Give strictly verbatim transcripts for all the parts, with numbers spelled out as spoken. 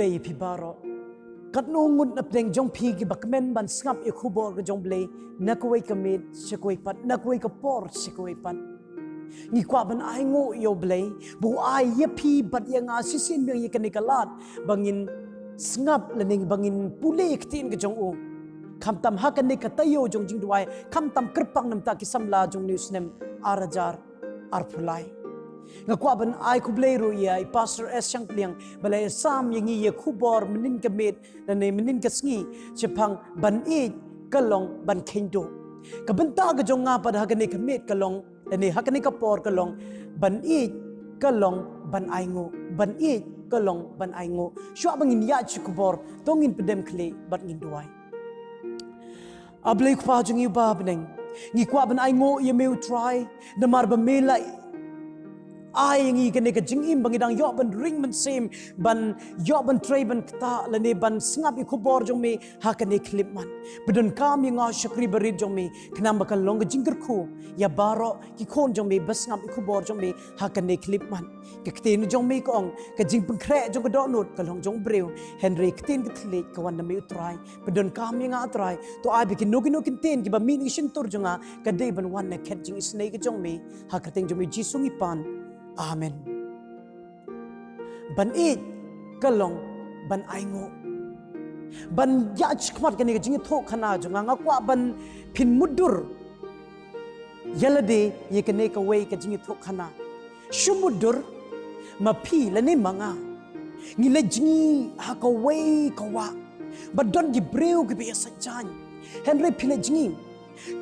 Khublei ïa phi baroh. Katno ngut na pdeng jong phi kiba kmen ban sngap ïa ka khubor ka jong U Blei na kawei ka miet sha kawei pat, na kawei ka por sha kawei pat. Ngi kwah ban ainguh ïa U Blei ba u ai ïa phi bad ïa nga shisien biang ïa kane ka lad ba ngin sngap lane ba ngin pule ïa ka ktien ka jong u. Khamtam ha kane ka taïew jong jingduwai, khamtam kyrpang namar ki samla jong une u snem ar hajar arphew lai. Nga kwah ban ai khublei ruh ïa i Pastor S Shangpliang ba la sam ïa ngi ïa ka khubor mynnin ka miet lane mynnin ka sngi shaphang ban ïeit ka long ban kheiñ duh. Ka bynta ka jong nga pat ha kane ka miet ka long lane ha kane ka por ka long ban ïeit ka long ban ainguh, ban ïeit ka long ban ainguh. Shuwa ba ngin ïaid sha ka khubor, to ngin pdem khlieh bad ngin duwai. A Blei Kpa jong ngi uba ha bneng, ngi kwah ban ainguh ïa me U Trai namar ba me la ai ïa ngi kane ka jingim ba ngi dang ïoh ban ring mynsiem, ban ïoh ban trei ban ktah lane ban sngap ïa ka khubor jong me ha kane ka khyllipmat. Pyndonkam ïa nga u shakri barit jong me, khnang ba kan long ka jingkyrkhu ïa baroh ki khun jong me ba sngap ïa ka khubor jong me ha kane ka khyllipmat. Ka ktien jong me ka ong, ka jingpynkhreh jong ka dohnud ka long jong u briew, hynrei ka ktien ka thylliej ka wan na me U Trai. Pyndonkam ïa nga U Trai, to ai ba kino kino ki ktien kiba mih na ka shyntur jong nga ka dei ban wan na ka khet jingisynei ka jong me. Ha ka kyrteng jong me U Jisu ngi pan. Amen. Ban ïeit ka long ban ainguh. Ban ïaid shakhmat kane ka jingïathuhkhana jong nga, nga kwah ban pynmutdur ïa lade ïa kane kawei ka jingïathuhkhana. Shu mutdur, ma phi lane ma nga ngi leit jngi ha kawei ka wah ba don ki briew kiba ïasaid jaiñ. Hynrei phi leit jngi,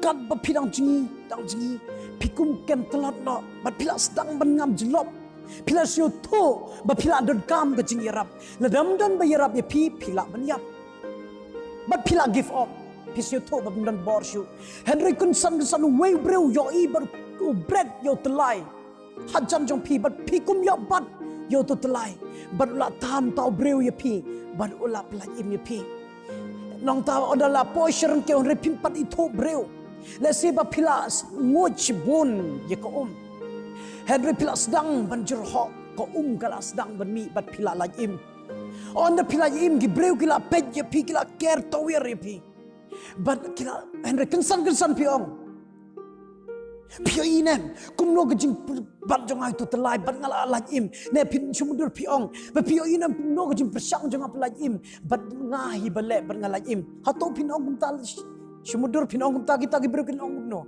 katba phi dang jngi, dang jngi, phi kum kem tlot noh bad phi la sdang ban ngam jyllop. Phi la sngewthuh ba phi la donkam ka jingïarap. Lada ym don ba ïarap ïa phi, phi lah ban ïap. Bad phi la give up. Phi sngewthuh ba ym don bor shuh. Hynrei kynsan kynsan uwei u briew u ïohi bad u bret ïa u tyllai. Hajan jong phi bad phi kum ïoh bat ïa uto u tyllai. Bad u la tan uta u briew ïa phi bad u la pyllait im ïa phi. Nangta ynda la poi sha ryngkew hynrei phim pat ithuh briew. Lehse ba phi la s-, nguid shibun ïa ka um. Hynrei phi la sdang ban jyrhoh, ka um ka la sdang ban mih bad phi la lait im. Ynda phi lait im ki briew ki la peit ïa phi, ki la ker tawiar ïa phi. Bad ki la, hynrei kynsan kynsan phi ong, phi ïohi ne em kumno ka jingbat jong nga ïa uto u tyllai bad nga la lait im? Ne phin shu mutdur phi ong ba phi ïohi ne em kumno ka jingpyrshang jong nga ba lait im bad nga hi ba leh bad nga lait im? Hato phin ong kumta? Shu mutdur phin ong kumta, kita ki briew kin ong kumno?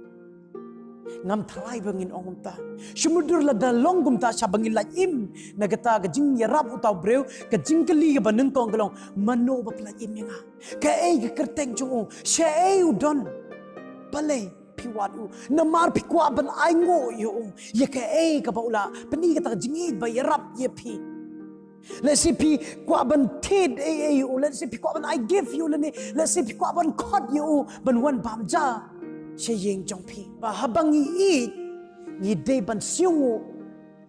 Ngam tharai ba ngin ong kumta. Shu mutdur lada long kumta shaba ngi lait im na kata ka jingïarap uta u briew, ka jingkylli kaba nyngkong ka long, mano ba phi lait im ïa nga? Kaei ka kyrteng jong u? Shaei u don? Balei phi wad u? Namar phi kwah ban ainguh ïa u ïa kaei kaba u la pyni kata ka jingïeit ba ïarap ïa phi. Lehse phi kwah ban thied ei ei ïa u, lehse phi kwah ban ai gift ïa u, lane lehse phi kwah ban khot ïa u ban wan bam ja sha ïing jong phi. Ba haba ngi ïeit ngi dei ban sngewnguh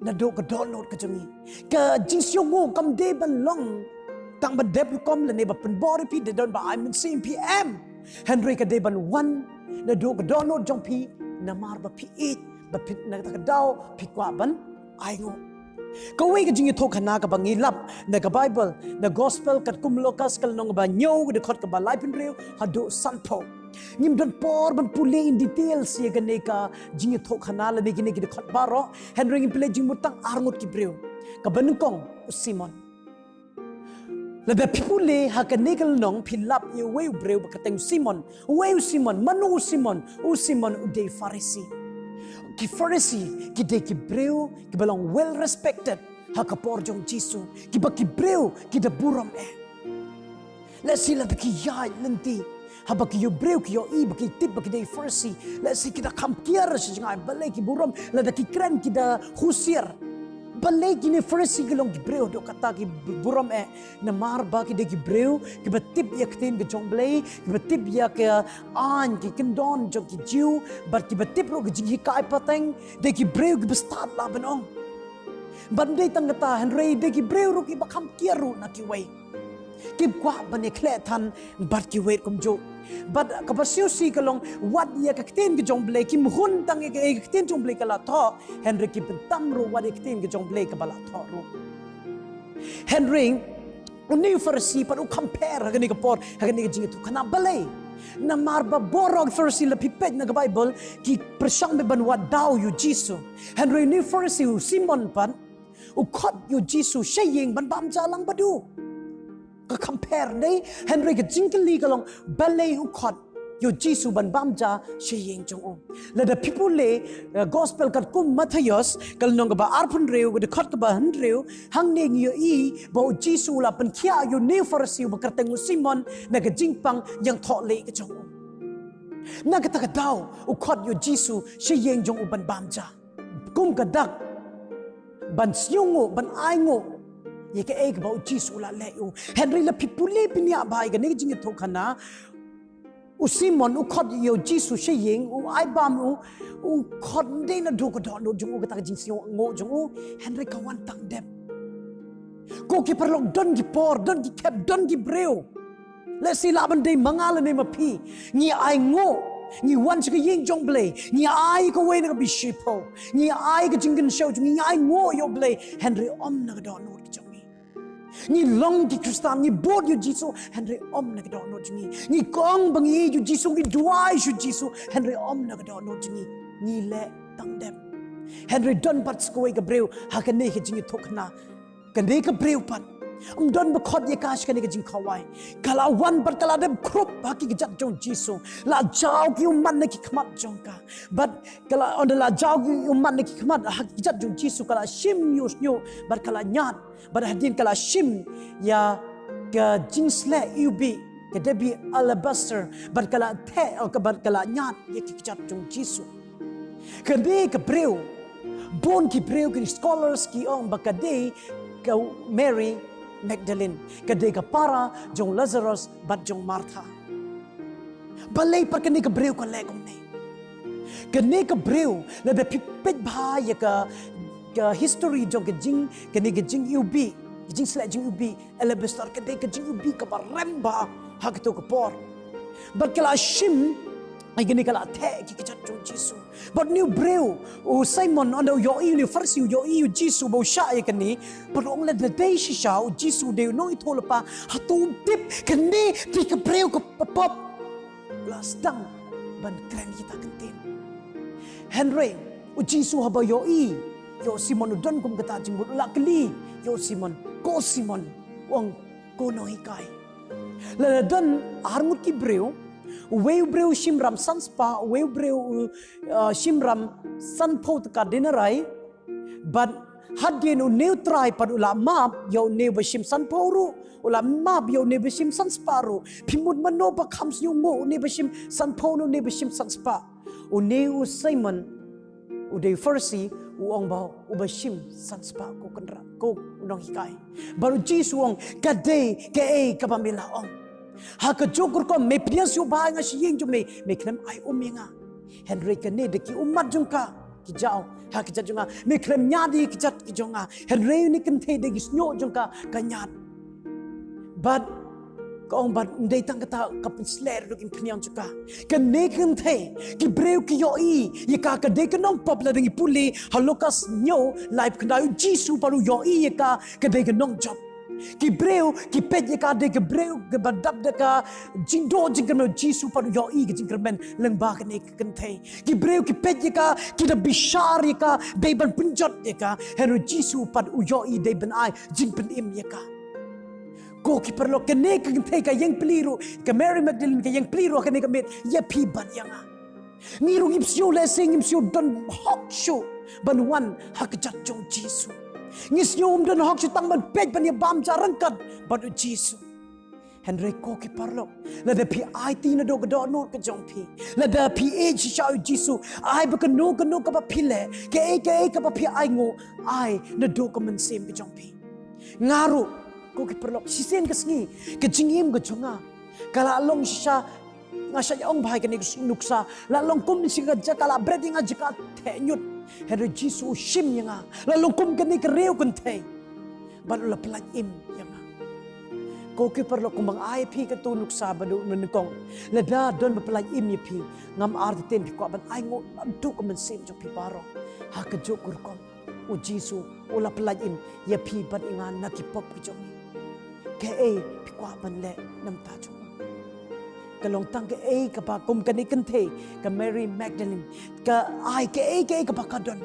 naduh ka dohnud ka jong ngi. Ka jingsngewnguh kam dei ban long tang ba dep rukom lane ba pynbor ïa phi, da don ba ai mynsiem phi, em. Hynrei ka dei ban wan naduh ka dohnud jong phi namar ba phi ïeit, ba phi, na kata ka daw phi kwah ban ainguh. Kawei ka jingïathuhkhana kaba ngi lap na ka Baibl, na Gospel katkum u Lukas ka lynnong ba hynñiew, ka dkhot kaba laiphew hynriew haduh sanphew. Ngim don por ban pule in details ïa kane ka jingïathuhkhana lane kine ki dkhot baroh, hynrei ngin pule jingmut tang ar ngut ki briew. Kaba nyngkong u Simon. Lada phi pule ha kane ka lynnong phi lap ïa uwei u briew ba kyrteng u Simon. Uwei u Simon, mano u Simon? U Simon u dei Pharisi. Ki Pharisi ki dei ki briew kiba long well respected ha ka por jong Jisu, kiba ki briew ki da burom eh. Lehse lada ki ïaid lynti, haba ki ïoh briew ki ïohi ba ki tip ba ki dei Pharisi, lehse ki da kham kiar sha jngai, balei ki burom, lada ki kren ki da husiar. Balei kine Pharisi ki long ki briew haduh katta ki burom eh? Namar ba ki dei ki briew kiba tip ïa ka ktien ka jong U Blei, kiba tip ïa ka aiñ, ki kyndon jong ki Jiw, bad kiba tip ruh ka jinghikai pateng, dei ki briew kiba stad lah ban ong. Bad ym dei tang kata, hynrei dei ki briew ruh kiba kham kiar ruh na kiwei. Ki kwah ban ïakhleh than bad kiwei kumjuh. Bad kaba sngewsih ka long, wat ïa ka ktien ka jong U Blei kim hun tang ïa ka, ïa ka ktien jong U Blei ka la thoh, hynrei ki bynta ruh wat ïa ka ktien ka jong U Blei kaba la thoh ruh. Hynrei Une u Pharisi pat u compare ha kane ka por, ha kane ka jingïathuhkhana. Balei? Namar ba baroh ki Pharisi, lada phi peit na ka Baibl, ki pyrshang beit ban wad daw ïa u Jisu. Hynrei une u Pharisi u Simon pat u khot ïa u Jisu sha ïing ban bam ja lang bad u. Ka compare ne, hynrei ka jingkylli ka long, balei u khot ïa u Jisu ban bam ja sha ïing jong u? Lada phi pule, eh, Gospel katkum Mathaios, ka lynnong kaba arphew hynriew, ka dkhot kaba hynriew, hangne ngi ïohi ba u Jisu u la pynkhiah ïa une u Pharisi uba kyrteng u Simon na ka jingpang ïangthohlieh ka jong u. Na kata ka daw u khot ïa u Jisu sha ïing jong u ban bam ja. Kum ka dak ban sngewnguh, ban ainguh ïa kaei kaba u Jisu u la leh ïa u. Hynrei lada phi pule pynïaid bha ïa kane ka jingïathuhkhana, u Simon u khot ïa u Jisu sha ïing, u ai bam u, u khot ym dei naduh ka dohnud jong u, kata ka jingsngewnguh jong u, hynrei ka wan tang dep. Ko ki paralok, don ki por, don ki khep, don ki briew, lehse lah ban dei ma nga lane ma phi, ngi ainguh, ngi wan sha ka ïing jong U Blei, ngi ai kawei na ka bishophoh, ngi ai ka jingkynshew jong ngi, ngi ainguh ïa U Blei, hynrei ym na ka dohnud ka jong ngi. Ngi long ki Khristan, ngi bud ïa u Jisu, hynrei ym na ka dohnud jong ngi. Ngi ong ba ngi ïeit ïa u Jisu, ngi duwai sha u Jisu, hynrei ym na ka dohnud jong ngi. Ngi leh tang dep. Hynrei don pat sa kawei ka briew ha kane ka jingïathuhkhana. Kane ka briew pat, ym don ba khot ïa ka sha kane ka jingkhawai. Ka la wan bad ka la dep khrup ha ki kjat jong u Jisu. La jaw ki ummat na ki khmat jong ka. Bad ka la, ynda la jaw ki ummat na ki khmat ha ki kjat jong u Jisu, ka la shim ïa u shñiuh bad ka la ñiad. Bad hadien ka la shim ïa ka jingsleh iwbih, ka debie alabaster, bad ka la theh, oh, ka, bad ka la ñiad ïa ki kjat jong u Jisu. Kane ka briew, bun ki briew, ki scholars ki ong ba ka dei ka Mary Magdalene, ka dei ka para jong u Lazarus bad jong u Martha. Balei pat kane ka briew ka leh kumne? Kane ka briew, lada phi peit bha ïa ka, ka history jong ka jing, kane ka jingiwbih, ka jingsleh jingiwbih alabaster, ka dei ka jingiwbih kaba rem bha ha kato ka por. Bad ka la shim ïa kane, ka la theh ïa ki kjat jong u Jisu. Bad une u briew, u Simon, ynda u ïohi, une u Pharisi u ïohi ïa u Jisu ba u shah ïa kane, bad u ong, lada dei shisha u Jisu u dei u nongïathuhlypa, hato um tip kane dei ka briew kaba pop? La sdang ban kren kita ki kyntien. Hynrei u Jisu haba u ïohi ïa u Simon u don kum kata ka jingmut, u la kylli ïa u Simon, ko Simon, u ong, ko nonghikai, lada don arngut ki briew, uwei u briew u shim ram san spah, uwei u briew u, uh, shim ram sanphew tyngka denarai, bad hadien une u trai pat u la map ïa une uba shim sanphew ruh, u la map ïa une uba shim san spah ruh. Phi mut mano ba kham sngewnguh, une uba shim sanphew ne une uba shim san spah? Une u Simon, u dei u Pharisi, u ong ba uba shim san spah, ko Kynrad, ko u nonghikai. Bad u Jisu u ong, ka dei kaei kaba me la ong. Ha kajuh ka rukom, me pdiang shuh bha ïa nga sha ïing jong me, me khlem ai um ïa nga. Hynrei kane da ki ummat jong ka ki jaw ha ki kjat jong nga, me khlem ñiad ïa ki kjat ki jong nga. Hynrei une u kynthei da ki shñiuh jong ka ka ñiad. Bad ka ong, bad ym dei tang kata, ka pynsleh ruh ïa ki umphniang jong ka. Kane ka kynthei, ki briew ki ïohi ïa ka ka dei ka nongpop, lada ngi pule ha Lukas hynñiew, laiphew khyndai, u Jisu pat u ïohi ïa ka ka dei ka nongjop. Ki briew ki peit ïa ka dei ka briew kaba dap da ka jingdoh jingkyrmen, u Jisu pat u ïohi ka jingkyrmen lyngba kane ka kynthei. Ki briew ki peit ïa ka, ki da bishar ïa ka, dei ban pynjot ïa ka. Hynrei u Jisu pat u ïohi dei ban ai jingpynim ïa ka. Ko ki paralok, kane ka kynthei ka ïeng pli ruh, ka Mary Magdalene ka ïeng pli ruh ha kane ka miet ïa phi bad ïa nga. Ngi ruh ngim sngew, lehse ngim sngew don hok shuh ban wan ha ka kjat jong u Jisu. Ngi sngew ym don hok shuh tang ban peit, ban ïa bam ja ryngkat bad u Jisu. Hynrei ko ki paralok, lada phi aiti naduh ka dohnud ka jong phi, lada phi ïeit shisha ïa u Jisu, ai ba kano kano kaba phi leh, kaei kaei kaba phi ainguh, ai naduh ka mynsiem ka jong phi. Nga ruh, ko ki paralok, shisien ka sngi, ka jingim ka jong nga ka la long shisha, nga shait ong bha ïa kane ka nuksa, la long kum shisha ka jaka, la bret ïa nga jaka theh ñiut. Hynrei u Jisu u shim ïa nga, la long kum kane ka riew kynthei, bad u la pyllait im ïa nga. Ko ki paralok, kumba nga ai ïa phi kato ka nuksa ba dei nyngkong, lada don ba pyllait im ïa phi, ngam artatien phi kwah ban ainguh naduh ka mynsiem jong phi baroh. Ha kajuh ka rukom, u Jisu u la pyllait im ïa phi bad ïa nga na ki pop ki jong ngi. Kaei phi kwah ban leh namar jong u? Ka long tang kaei kaba kum kane kynthei ka Mary Magdalene ka ai kaei kaei kaba ka don.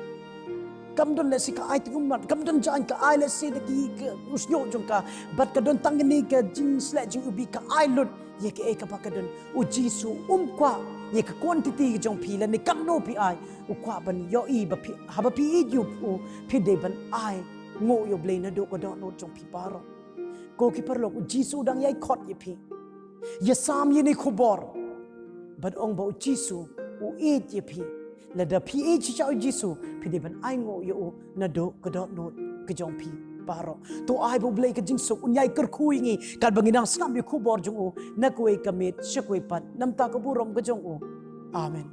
Kam don lehse ka ai tang ummat, kam don jaiñ, ka ai lehse da ki ka u shñiuh jong ka. Bad ka don tang kane ka jingsleh jingiwbih, ka ai lut ïa kaei kaba ka don. U Jisu um kwah ïa ka quantity jong phi lane katno phi ai. U kwah ban ïohi ba phi, haba phi ïeit ïa u, phi dei ban ai nguh ïa u Blei naduh ka dohnud jong phi baroh. Ko ki paralok, u Jisu u dang ïai khot ïa phi. Ïa sam ïa ine i khubor. Bad ong ba u Jisu u ïeit ïa phi. Lada phi ïeit shisha ïa u Jisu, phi dei ban ai nguh ïa u naduh ka dohnud ka jong phi baroh. To ai ba u Blei ka jingsuk un ïai kyrkhu ïa ngi katba ngi dang sngap ïa i khubor jong u na kawei ka miet sha kawei pat, namar ka burom ka jong u. Amen.